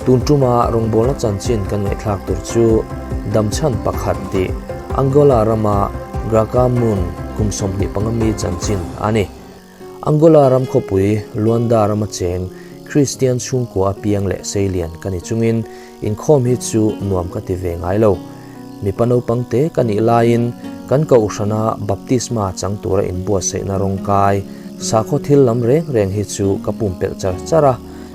Tun tuma rawngbawlna chanchin kan ngaihthlak tur chu damchhan pakhat tih Angola rama Graca Moon kum 25 mi chanchin a ni. Angola ram khawpui Luanda rama cheng Kristian chhungkua apiang leh seilian ka ni chungin inkhawm hi chu nuam ka ti ve ngai lo. Mipa naupang te ka nih laiin kan kohhrana baptisma chang tura inbuatsaihna rawng kai sakhaw thil lam reng reng hi chu ka pumpelh char char a,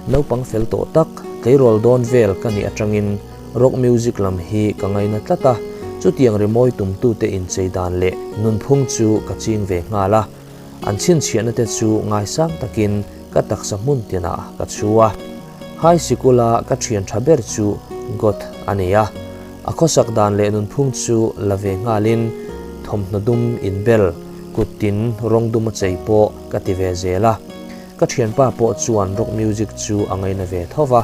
naupang fel tawh tak tleirawl dawn vel ka nih atangin rock music lam hi ka ngaina tlat a, chutiang rimawi tumtute inchei dan leh nunphung chu ka ching ve nghal a. An chhinchhiahna te chu ngaisang takin ka taksa hmun tinah ka chhu a. High sikula ka thian tha ber chu God a ni a. A khawsak dan leh nunphung chu la ve nghalin thawmhnaw dum inbel, kut tin rawng dum a chei pawh ka ti ve zel a. Ka thianpa pawh chuan rock music chu a ngaina ve tho va,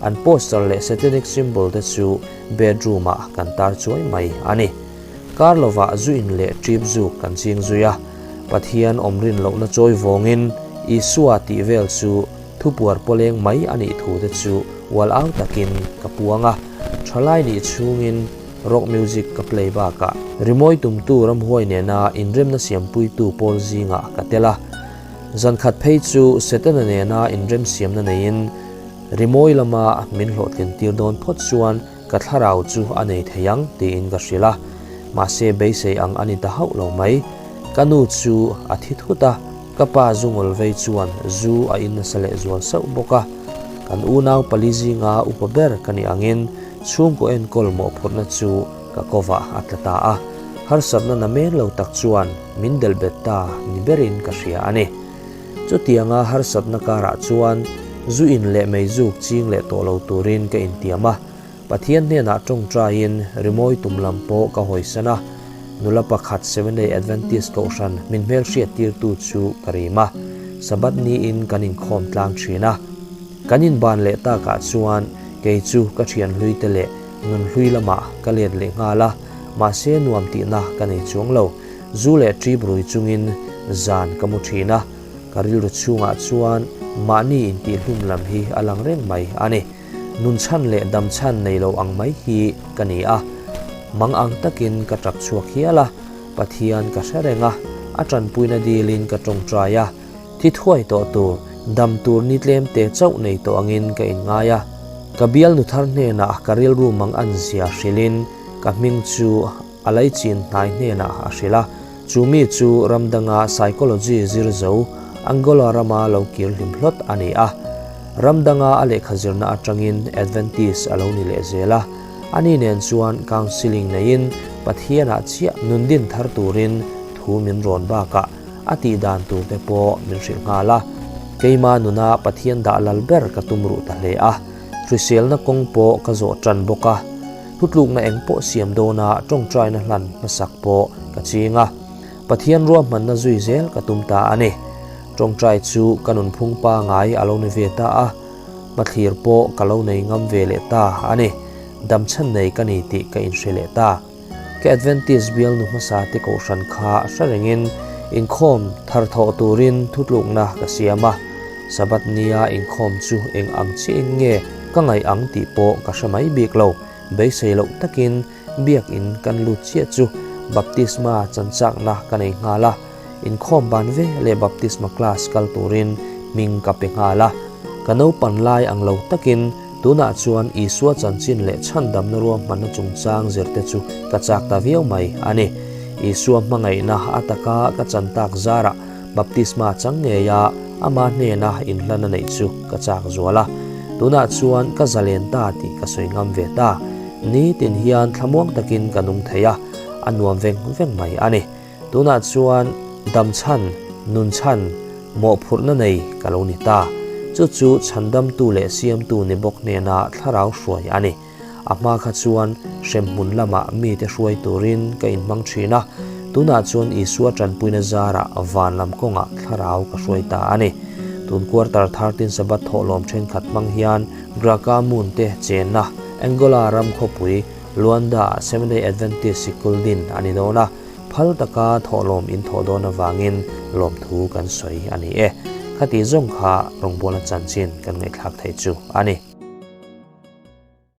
an poster leh satanic symbol te chu bedroom ah kan tar chuai mai a ni. Kar lovah zu in leh trip zuk kan ching zui a, Pathian awm rin lohna chawi vawngin Isua tih vel chu thupuar pawleng mai a nih thu te chu ual au takin ka puang a. Thalai nih chhungin rock music ka play bakah rimawi tumtu ramhuai nena inremna siampuitu pawl zingah ka tel a. Zan khat phei chu Setana nena inremsiamna neiin rimawi lama min hlawhtlin tir dawn phawt chuan Ka thlarau chu a nei thei ang tiin ka hrilh a, mahse beisei ang a ni ta hauh lo mai. Ka nu chu a thi thut a, ka pa zu ngawl vei chuan zu a in nasa leh zual sauh bawk a. Kan unau pali zinga upa ber ka nih angin chhungkaw enkawl mawhphurhna chu ka kovah a tla ta a, harsatna na men lo tak chuan min delh bet ta ni berin ka hria a ni. Chutianga harsatna karah chuan zu in leh meizuk ching leh tawh lo turin ka intiam a, Pathian hnenah tawngtaiin rimawi tum lam pawh ka hawisan a, nula pakhat Seventh-day Adventist kohhran min hmelhriat tirtu chu ka rim a, Sabbath niin kan inkhawm tlang thin a. Kan inban leh takah chuan kei chu ka thian hlui te leh nun hlui lamah ka let leh nghal a, mahse nuam tihna ka nei chuang lo. Zu leh ṭip rui chungin zan ka mu ṭhin a, ka rilru chhungah chuan mahni intihhlum lam hi a lang reng mai a ni. Nun chhan leh dam chhan nei lo ang mai hi ka ni a, mang ang takin ka ṭap chhuak hial a, Pathian ka hre reng a, a ṭanpuina dilin ka ṭawngṭai a, thi thuai tawh tur, dam tur ni tlem te chauh nei tawh angin ka inngai a. Ka bialnu thar hnenah ka rilru mang an zia hrilhin ka hming chu A laichin hnai hnenah a hrilh a, chu mi chu ram danga psychology zir zo Angola rama lo kir hlim hlawt a ni a. Ram danga a lehkha zirna atangin Adventist a lo ni leh zel a. Ani nen chuan counselling neiin Pathianah chiah nun din thar turin thu min rawn bakah a tih dan tur te pawh min hrilh nghal a. Keima nuna Pathian dah lal ber ka tum ruh ta hle a, hriselna kawng pawh ka zawh tan bawk a. Thutlukna eng pawh siam dawna tawngtaina hlan hmasak pawh ka ching a, Pathian ruahmanna zui zel ka tum ta a ni. Tawngtai chu ka nunphung pangai a lo ni ve ta a, hmathlir pawh ka lo nei ngam ve leh ta a ni. Damchhan nei ka ni tih ka inhre leh ta. Ka Adventist bialnu hmasa te kohhran kha hre rengin inkhawm thar thawh turin thutlukna ka siam a, Sabbath nia inkhawm chu eng ang chiahin nge ka ngaih ang tih pawh ka hre mai bik lo. Beisei loh takin biakin kan lut chiah chu baptisma chanchakna ka nei nghal a, inkhawm ban ve leh baptisma class kal turin hming ka pe nghal a. Ka naupan lai ang lo takin tunah chuan Isua chanchin leh chhandamna ruahmanna chungchang zirte chu ka chak ta viau mai a ni. Isua hmangaihna a taka ka chan tak zarah Baptisma chang ngeia ama hnena inhlan a neih chu ka chak zual a, tunah chuan ka zalen ta tih ka sawi ngam ve ta. Nitin hian thlamuang takin ka nung thei a, a nuam veng veng mai a ni. Tunah chuan dam chhan, nun chhan, mawhphurhna nei ka lo ni ta. Chu chu chhandamtu leh siamtu ni bawk hnena thlarau hruai a ni. A hma kha chuan hremhmun lamah mite hruai turin ka inhmang thin a, tunah chuan Isua tanpuina zarah van lam kawngah thlarau ka hruai ta a ni. Tun quarter 13 Sabbath thawhlawm thenkhat hmang hian Graka Moon te chenna Angola ram khawpui Luanda-ah Seventh-day Adventist sikul din a ni dawn a, phal taka thawhlawm in thawh dawn avangin lawmthu kan sawi a ni e. Khati zawng kha rawngbawlna chanchin kan ngaihthlak theih chu a ni.